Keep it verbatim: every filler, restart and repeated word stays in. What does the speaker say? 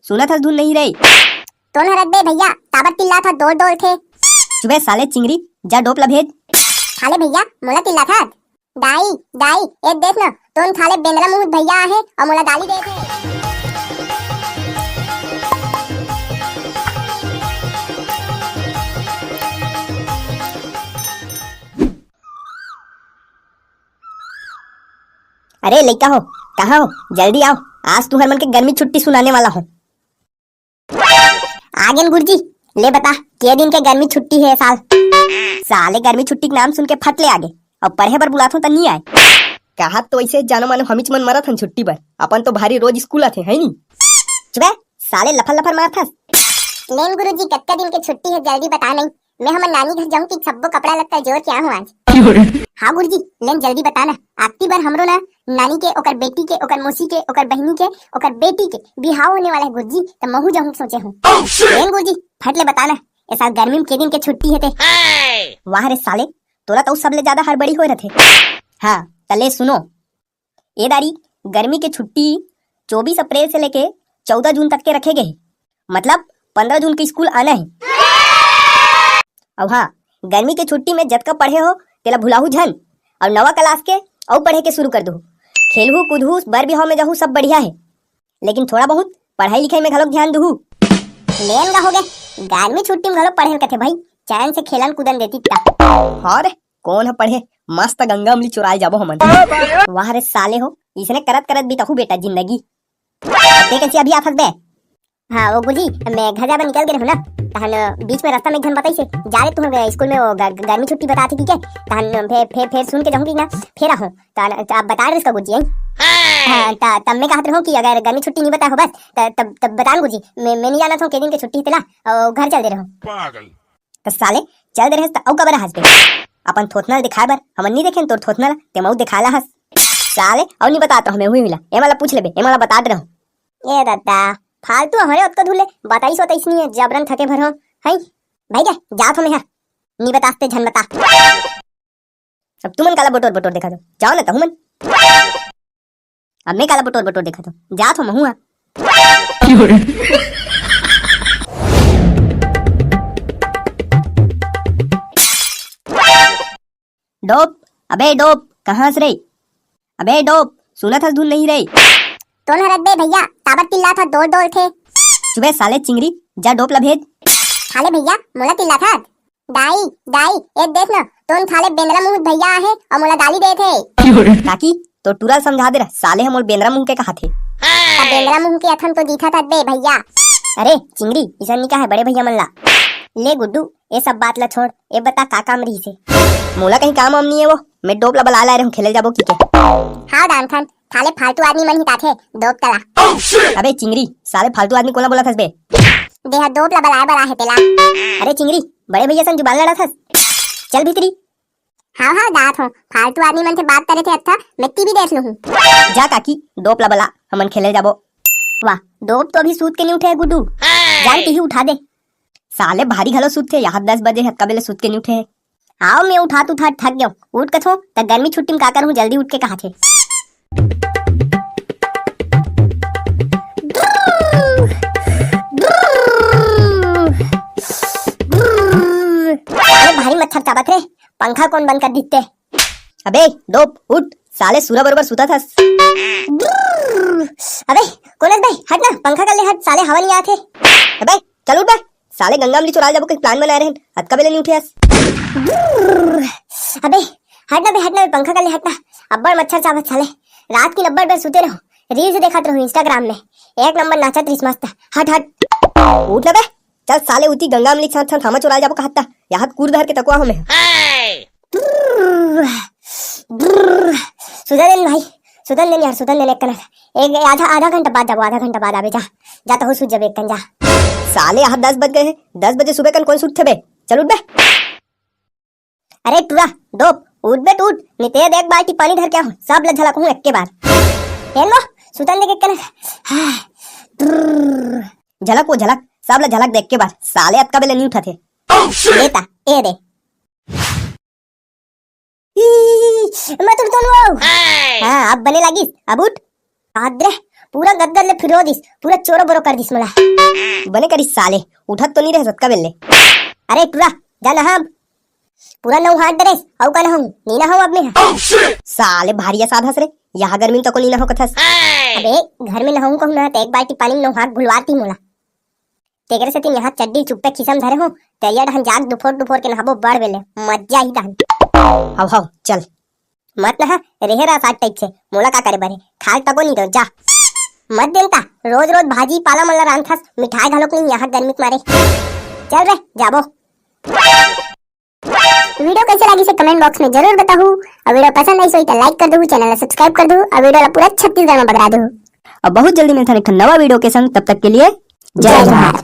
सुनत हस धुन नहीं रे। तोन हरत बे भैया, काबर चिल्लात हस डोल डोल थे? चुबे साले चिंगरी, जा डोप ला भेज। साले भैया, मोला चिल्लात हस? दाई, दाई, ए देख ना, तोन साले बेंदरा मुंह भैया आहे अउ मोला गाली देत हे। अरे लइका हो, कहाँ हो? जल्दी आओ, आज तुहर मन के गर्मी छुट्टी सुनाने वाला हो। आगेन गुरुजी, ले बता, के दिन के गर्मी छुट्टी हे ए साल? साले गर्मी छुट्टी के नाम सुन के फट ले आगे। अब पढ़े बर बुलाथों त नी आए। कहा तो ऐसे जानो मानो हमीच मन मरत हन छुट्टी बर। अपन तो भारी रोज स्कूल आथे, है नी? चुबे, साले लफर लफर मारथस। लेन गुरुजी, कतका दिन के छुट्टी हे, जल्दी बता नहीं। मैं हमर नानी घर जाऊं कि सब्बो कपड़ा लत्ता जोर के आहूं आज। हाँ गुरुजी, लेन जल्दी बता ना। आती बार हमरो ना नानी के, ओकर बेटी के, ओकर मौसी के, ओकर बहिनी के, ओकर बेटी के बिहाव होने वाला है गुरुजी, त महू जाहूं सोचे हूं। लेन गुरुजी, फट ले बता ना, ए साल गर्मी में के दिन के छुट्टी हे ते? वाह रे साले, तोला तो सबले ज्यादा हड़बड़ी होए रथे। हाँ, त ले सुनो, ए दारी, गर्मी के छुट्टी चौबीस अप्रैल से लेके चौदह जून तक के रखे गए हे। मतलब पंद्रह जून के स्कूल आना हे। अउ हाँ, गर्मी के छुट्टी में जतका पढ़े हो, तेला भुलाहू झन। अउ नवा क्लास के अउ पढ़े के शुरू कर दू। खेलहू, कूदहू, बर बिहाव में जाहू, सब बढ़िया हे। लेकिन थोड़ा बहुत पढ़ाई लिखाई में घलोक ध्यान दुहू। लेन गा हो गे, गर्मी छुट्टी में घलोक पढ़े ल कथे भाई, चैन से खेलन कूदन देती ता। हाँ रे, कौन ह पढ़े, मस्त गंगा अमली चुराए जाबो हमन। वाह रे साले हो, इसने करत करत बिताहू बेटा जिंदगी। ते कैसे अभी आफत बे? हाँ, वो गुरुजी, मैं घर जाबे निकल गए रहूं ना, तहन बीच में रास्ता में एक झन बताइसे, "जा रे, तुहर स्कूल में वो ग-, ग-, गर्मी छुट्टी बताथे कि के?" तहन फे-, फे-, फेर सुन के जाहूं कि ना, फेर आहूं। त, त आप बता रहे इसका गुरुजी, हैं? हाँ, त-, तब मैं कहत रहूं कि अगर गर्मी छुट्टी नहीं बताए हो बस, त-, तब, तब बता न गुरुजी, मैं, मैं नहीं जानत हूँ, के दिन के छुट्टी हे तेला, अउ घर चल दे रहूं। त साले, चल दे रहेस त अउ काबर हंस दे? अपन थोथना ल दिखाए बर, हमन नी देखेन तोर थोथना ल, ते मऊ दिखाला हस। साले, अउ नी बतात रहूं मैं हुई मिला। एमा ला पूछ लेबे, एमा ला बतात रहूं। ए दद्दा, फालतू हमरे ओतका धुले, बताइस वताइस नी हे, जबरन थके भर हो। हई, भाई गे, जात हो मैं हा। नी बतास ते झन बता। अब तुमन काला बटोर बटोर देखा दो, जाओ ना तहु मन। अब मैं काला बटोर बटोर देखत हूँ, जात हो महू हा। डोप, अबे डोप, कहाँ हस रे? अबे डोप, सुनत हस धुन नहीं रे? तोन हरत बे भैया, काबर चिल्लात हस डोल डोल थे? चुबे साले चिंगरी, जा डोप ला भेज। साले भैया, मोला चिल्लात हस? दाई, दाई, ए देख न, तोन साले बेंदरा मुंह भैया आहे अउ मोला गाली देत हे। काकी, तोर टूरा ल समझा दे रह, साले ह मोला बेंदरा मुंह के कहाथे। त बेंदरा मुंह के अथन तो दिखत हस बे भैया। अरे चिंगरी, इसन नी कहे बड़े भैया मन ला। ले गुड्डू, ए सब बात ला छोड़, ए बता का काम रहिसे? मोला कहीं काम वाम नी हे वो, मैं डोप ला बला लाए रहूं, खेले जाबो की के। हाँ दानथन, साले फालतू आदमी मन हिताथे, डोप तला। अबे चिंगरी, साले फालतू आदमी कोन ला बोलत हस बे? देहा डोप ला बलाए बर आहे तेला। अरे चिंगरी, बड़े भैया सन जुबान लड़त हस। चल भीतरी। हाँ, हाँ, जात हूँ। फालतू आदमी मन से बात करे थे अच्छा, मैं टीवी देख लूँ। जा काकी, डोप ला बला, हमन खेले जाबो। वाह, डोप तो अभी सूत के नहीं उठे हे गुड्डू। जान के ही उठा दे। साले भारी घलो सुतथे, यहाँ दस बजे हे, अतका बेले सुत के नहीं उठे हे। आओ, मैं उठात उठात थक गयो। उठ कथो, त गर्मी छुट्टी में का करहूँ, जल्दी उठ के कहाथे। साले भारी मच्छर चाबत रे, पंखा कोन बंद कर दिस ते? अबे, डोप, उठ, साले सूरा बरोबर सुतत हस। अबे, कोन अस बे, हट ना, पंखा कर ले हट, साले हवा नहीं आत हे। अबे, चल उठ बे, साले गंगा अमली चुराल जाबो के plan बनाए रहेन, अतका बेले नहीं उठे हस। अबे, हट ना बे, हट ना बे, पंखा कर ले हट ना, अब्बड़ मच्छर चाबत साले, रात के अब्बड़ बेर सुते रहो, reels देखत रहो Instagram में, एक नंबर नाचत रहिस मस्त, हट हट। उठ ना बे, चल साले, उती गंगा अमली के साथ साथ हवा चुराल जाबो कहत ता, यहाँ कूर धर के तकवा हमें। सुतन देन भाई, सुतन देन यार, सुतन देन एक कनक। एक आधा, आधा घंटा बाद जाबो, आधा घंटा बाद आबे, जा, जा तहु सुत जाबे एक कन, जा। साले, यहाँ दस बज गए हे, दस बजे सुबह कन कोन सुतथे बे? चल उठ बे। अरे टूरा, डोप, उठ बे, उठ, नहीं ते देख बाल्टी पानी धर के आहूँ, सब ला झलक हूँ एक्के बार। हेलो, सुतन देख एक कनक। झलक वो झलक, सब ला झलक देख के बार, साले अतका बेले नहीं उठत हे। Oh, shit! ए ता, ए दे। ई, मैं तुम दोनों आओ। हाँ, अब बने लागिस, अब उठ। आद्रे, पूरा गदगद ले फिरो दिस, पूरा चोरो बोरो कर दिस मोला। बने करिस साले, उठत तो नहीं रहे सतका बेले। अरे टुरा, जा नहा अब। पूरा नहू हाथ डरेस, अउ का नहाऊं? नी नहाऊं अब मैं। साले भारी असाध हस रे, यहाँ गर्मी में तको नी नहाओ कथस। अबे, घर में नहाऊं कहूं ना, तो एक बाल्टी पानी में नहू हाथ घुलवाती मोला। तेकरे सेती यहाँ चड्डी चुप्पे खिसम धरे हो, तरिया डहन जाग दुफोर दुफोर के नहाबो बड़ बेले, मजा ही तहन। हव हव, चल। मत नहा, रेहे रहा सात टाइप से, मोला का करे बर हे, खाल तको नी दो, जा। मत देन ता, रोज रोज भाजी पाला मन ला रांधथस, मिठाई घलोक नहीं यहाँ गर्मी के मारे। चल रे, जाबो। वीडियो कैसे लगी से कमेंट बॉक्स में जरूर बताहू, और वीडियो पसंद आई सोई तो लाइक कर दू, चैनल ला सब्सक्राइब कर दू, और वीडियो ला पूरा छत्तीसगढ़ में बगरा दू। अब बहुत जल्दी मिलता एक ठन नवा वीडियो के संग, तब तक के लिए जय जय जोहार। जोहार।